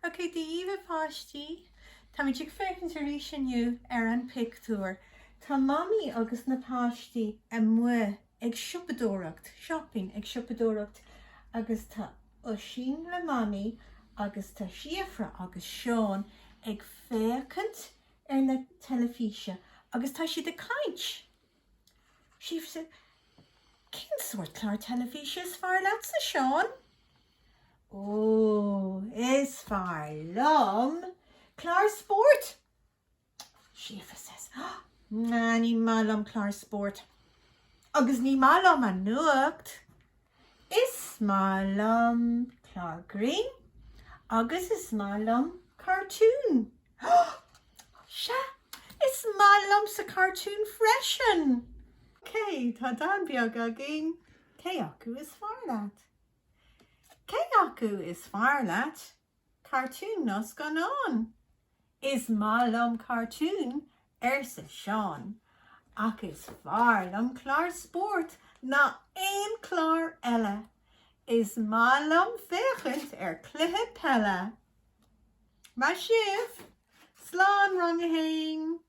Ok, Dia daoibh a pháistí. Táimid ag féachaint arís inniu ar an pictiúr. Tá Mamaí agus na páistí amuigh ag siopadóireacht, shopping, ag siopadóireacht agus tá Oisín le Mamaí agus tá Síofra agus Seán ag féachaint ar na teilifíse agus tá siad ag caint. Síofra, Cén sórt clár teilifíse is fearr leatsa, Seán? Ó, is fearr liom clár spóirt! Síofra says, Ná, ní maith liom clár spóirt. Agus ní maith liom an nuacht. Is maith liom clár grinn agus is maith liom cartún. Sea, is maith liomsa cartún freisin! Ok, tá dán beag againn. Cé acu is fearr leat? Cé acu is fearr leat, cartún nó scannán? Is maith liom cartún, arsa Seán, ach is fearr liom clár spóirt ná aon chlár eile. Is maith liom féachaint ar chluiche peile. Maith sibh! Slán, rang a haon!